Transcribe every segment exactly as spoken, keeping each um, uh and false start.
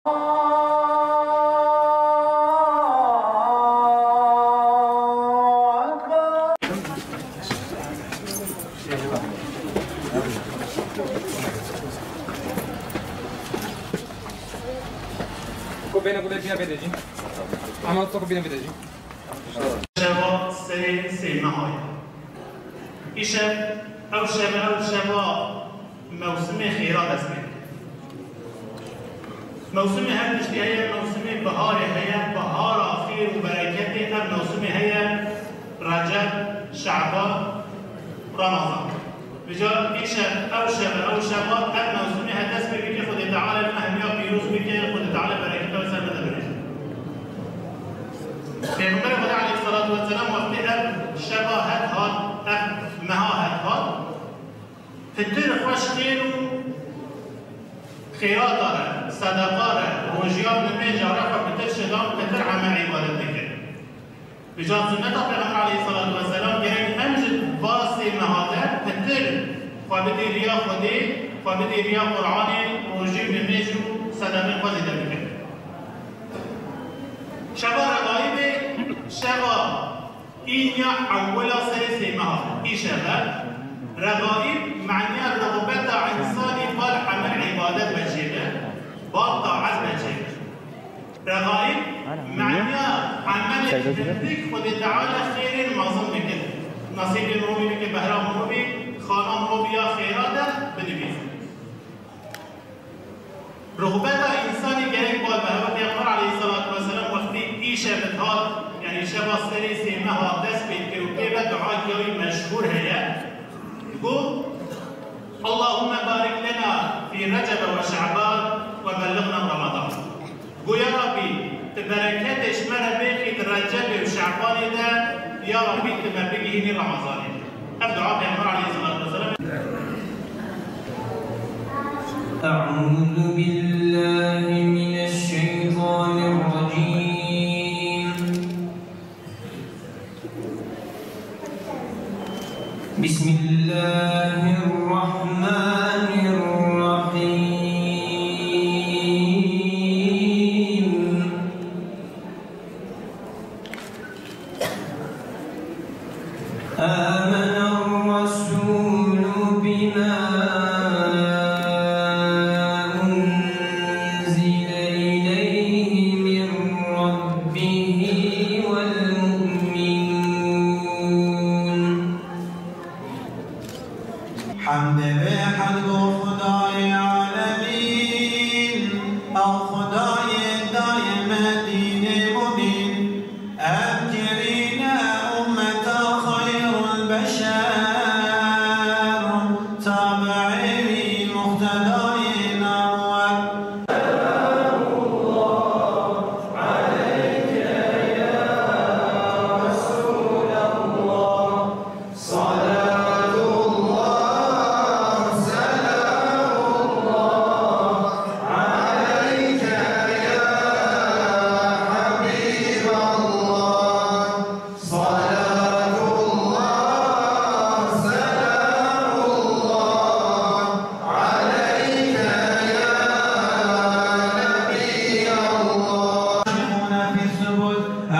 Ko bêne gule biya bêde jî. Ama to ko bêne bêde jî. Şeva serê sê meha ye. Îşev ew şeve, ew şeva mewsimê xêra dest pê dike. Mewsimê her tiştî heye, mewsimê biharê heye, bihara xêr û bereketê ev mewsimê heye, Receb, Şeban, Remezan. Vêca îşev, ew şeve, ew şeva, ev mewsimê he dest pê bike, Xwedê Teala me hemiya pîroz bike, Xwedê Teala bereketa wê ser me de bibêje. Pêxemberê Xwedê aleyhisselatu vesselam wextê ev şeva het hat, ev meha het hat, pitir xweş xêr û xêrata re, sedeqa re, rojiya nimêja re xwe pitir şidan, pitir emel îbadet dikir. Vêca sunneta Pêxember aleyhisselatu vesselam gerek em ji va sê meha de pitir xwe bidî riya Xwedê, xwe bidî riya Qur'anê, rojî û nimêj û sedeqê xwe zêde bikin. Şeva Regaîbê şeva înya ewwela serê sê meha. Îşev e. Regaîb maniya rixbeta însanî bal emel îbadet ve çêbe, bal taet ve çêbe. Regaîb, meniya emelê hindik Xwedê Teala xêrên mezin bike. Nesîbê mirovî bike, behra mirovî, xana mirovî ya xêra de binivîse. Rixbeta însanî gerek bal be. Hewe Pêxember aleyhisselatu vesselam wextî îşev hat, yanî şeva serê sê meha dest pê dike û pê ve duakiya wî meşhûr heye. Got, Allahümme barik lena fi Recebe ve Şaban ve belliğna Ramadan. Got, ya Rabbî, tu bereketê ji me re bêxî di Recebê û Şabanê de, ya Rabbî, tu me bigihînî Ramazanê. Ev dua Pêxember aleyhisselatu vesselam. أعوذ بالله من الشيطان الرجيم. بسم الله الرحمن الرحيم. آمن الرسول بما أنزل إليه من ربه والمؤمنون. Hemdê bê hemd bo Xwedayê alemîn, ew Xwedayê dayê me dînê mubîn. Em kirîne ummeta xeyrul beşer, tabi'ê wî muqtedayê namwer.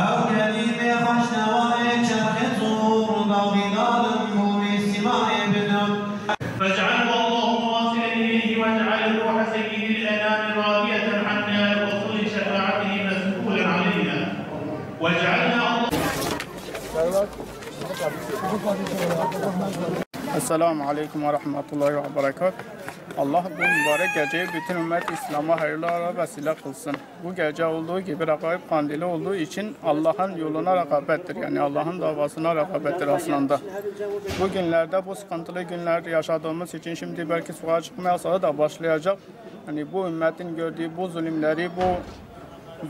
Ew kelîmê xweş newayê çerxê zor û dawîdar in bo wê sîmayê bidin. فاجعله اللهم واصلا إليه، واجعل روح سيد الأنام راضية عنا، وكن لشفاعته مسؤولا علينا، واجعلنا اللهم Esselamu aleykum ve rahmetullahi ve berekat. Allah bu mübarek geceyi bütün ümmet İslam'a hayırlara vesile kılsın. Bu gece olduğu gibi Regaib Kandili olduğu için Allah'ın yoluna rekabettir. Yani Allah'ın davasına rekabettir aslında. Bu günlerde, bu sıkıntılı günler yaşadığımız için şimdi belki sokağa çıkma yasağı da başlayacak. Yani bu ümmetin gördüğü bu zulümleri, bu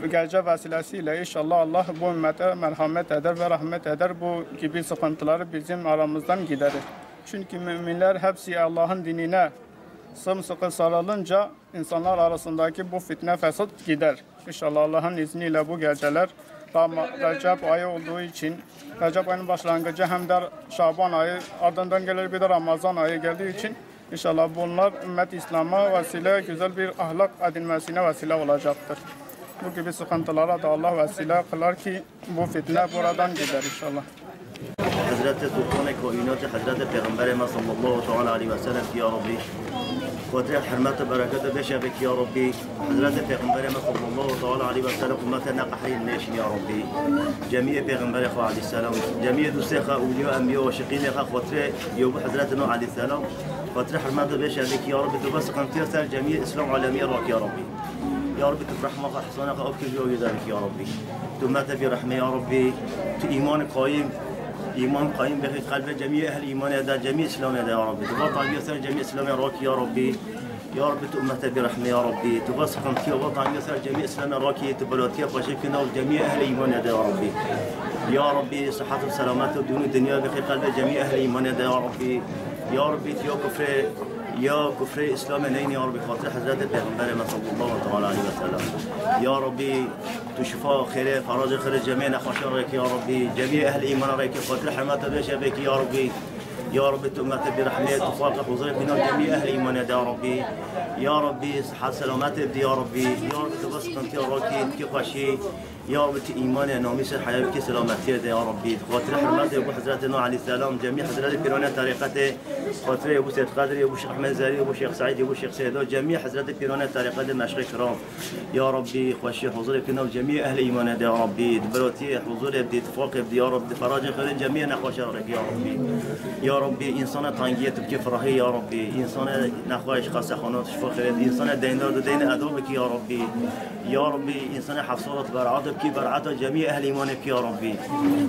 gece vesilesiyle inşallah Allah bu ümmete merhamet eder ve rahmet eder. Bu gibi sıkıntıları bizim aramızdan giderir. Çünkü müminler hepsi Allah'ın dinine sımsıkı sarılınca insanlar arasındaki bu fitne fesat gider. İnşallah Allah'ın izniyle bu geceler Rama-, Recep ayı olduğu için, Recep ayının başlangıcı hem de Şaban ayı, ardından gelir bir de Ramazan ayı geldiği için İnşallah bunlar ümmet İslam'a vesile, güzel bir ahlak edinmesine vesile olacaktır. Bu gibi sıkıntılara da Allah vesile kılar ki bu fitne buradan gider inşallah. Hezretê Sultanê Kaînatê, Hezretê Pêxemberê me sallallahu teala aleyhi ve sellem ki ya Rabbî, xatirê hurmet û bereketê vê şevê ki ya Rabbî, Hezretê Pêxemberê me sallallahu teala aleyhi ve sellem ummetê neqehrîn nêşin ya Rabbî. Cemiyê Pêxemberê xwe aleyhisselam, cemiyê dostê xwe, ewliya, enbiya, aşiqînê xwe, xatirê yobû Hezretê Nuh aleyhisselam, xatirê hurmetê vê şevê ki ya Rabbî, tu vê sıkıntıya ser cemiyê İslam alemiye rak ya Rabbî. Ya Rabbî, tu bi rehma xwe, ihsana xwe, av kir ya Rabbî, ya Rabbî. Tu ummetê bî rehmê ya Rabbî. Tu îman qayîm, îman qayîm bixî qelbê cemiyê ehlê îmanê de, cemiyê İslamê de ya Rabbî. Tu vê tangiya ser cemiyê İslamê rak ya Rabbî. Ya Rabbî, tu ummetê bî rehmê ya Rabbî. Tu vê sıkıntıya, vê tangiya ser cemiyê İslamê rakî, tu belatiya xweşê kî nav cemiyê ehlê îmanê de ya Rabbî. Ya Rabbî, sihet û selamet û dûn û dinya bixî qelbê cemiyê ehlê îmanê de ya Rabbî. Ya Rabbî, tu ya kufrê, ya kufrê İslamê neyne ya Rabbî, xatirê Hezretê Pêxemberê me sallallahu teala aleyhi ve sellem. Ya Rabbî, tu şifa xêrê, feracê xêrê cemiyê nexweşan rêkî ya Rabbî, cemiyê ehlê îmana rêkî, xatirê hurmeta vê şevê ki ya Rabbî. Ya Rabbî, tu ummetê bî rehmê, tu faqê huzurê bîna cemiyê ehlê îmanê de ya Rabbî. Ya Rabbî, sihet selametê bidî ya Rabbî. Ya Rabbî, tu vê sıkıntıya rakî, tu kî xweşî. Ya Rabbî, tu îmanê, namîsê, heya bikî selametiyê de ya Rabbî. Xatirê hurmetê yobû Hezretê Nuh aleyhisselam, cemiyê Hezretê pîranê terîqetê, xatirê yobû Seyd Qedir, yobû Şêx Ehmed Zerî, yobû Şêx Seîd, yobû Şêx Seydo, cemiyê Hezretê pîranê terîqetê meşqê kiram. Ya Rabbî, xweşî huzurê kî nav cemiyê ehlê îmanê de ya Rabbî. Di belatiye huzurê bidî, tifaqê bidî ya Rabbî, feracê xêrê cemiyê nexweşan rêkî ya Rabbî. Ya Rabbî, însana tangiyê tu bikî firahî ya Rabbî. Însana nexweş, xestexana tu şifa xêrê bidî. Însana deyndar tu deynê eda bikî ya Rabbî. Ya Rabbî, însana hefsara tu beraat bikî, beraata cemiyê ehlê îmanê bikî ya Rabbî.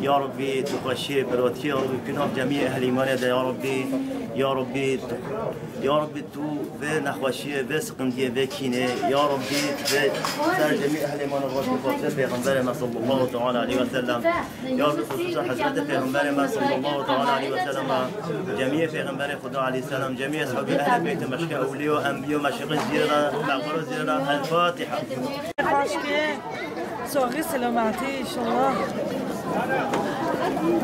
Ya Rabbî, tu xweşiyê, belatiye ya Rabbî, kî nav cemiyê ehlê îmanê de ya Rabbî. Ya Rabbî, tu, ya Rabbî, tu vê nexweşiyê, vê sıkıntiyê, vê kînê, ya Rabbî, vê ser cemiyê ehlê îmanê rakî, xatirê Pêxemberê me sallallahu teala aleyhi ve sellem. Ya Rabbî, hususen Hezretê Pêxemberê me sallallahu teala aleyhi ve sellem, cemiyê Pêxemberê Xuda aleyhisselam, cemiyê eshabî, ehlê beytê, meşqê ewliya, enbiya, meşiqê ziyara, mexbara ziyara, El Fatiha. Xweşkê, saxî selametî inşallah.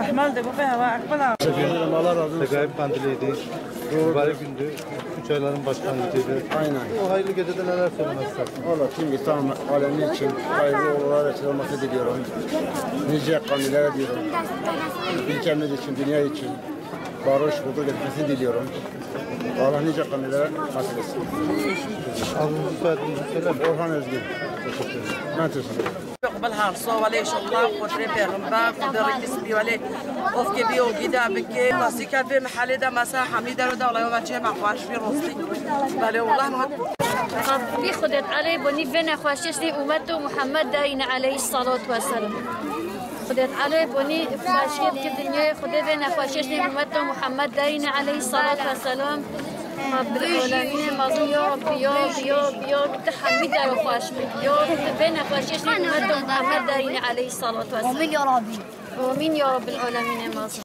Ehmal de bixwe hewa Ekbela. Teşekkür ederim. Allah razı olsun. Regaib Kandili'ydi. Doğrudur. Mübarek gündü. Üç ayların başlangıcıydı. Aynen. O hayırlı gecede neler söylemek istersin? Valla tüm İslam alemi için hayırlı uğurlar açılması diliyorum. Nice kandillere diyorum. Ülkemiz için, dünya için barış, huzur getirmesini diliyorum. Allah nice kandillere nasip etsin. Adınızı, soyadınızı söyler misiniz? Orhan Özgün. Teşekkür ederim. Ben teşekkür ederim. Qbil her sal wele inşallah, xatirê pêxember, xatirê rikî spî wele, ofkê bî û gîda bikê. Lasîka vê mehelê de mesela hemî der û dewla yo me çê me xweş bî rostî. Belê wallah me. Rabbi Xwedê Tealê bonî vê nexweşiyê şinê ummeto Muhammed de yîne aleyhî salatu ve selam. Xwedê Tealê bonî xweşiyê bike dinyayê, Xwedê vê nexweşiyê şinê ummeto Muhammed de yîne aleyhî salatu ve selam. Rabbil alemînê mezin, ya Rabbî, ya Rabbî, ya Rabbî, ya Rabbî, tu hemî dero xweş bikî, ya Rabbî, tu vê nexweşiyê şinê ummeto Muhammed de yîne aleyhî salatu ve selam. Amîn ya Rabbî. Amîn ya Rabbil alemînê mezin.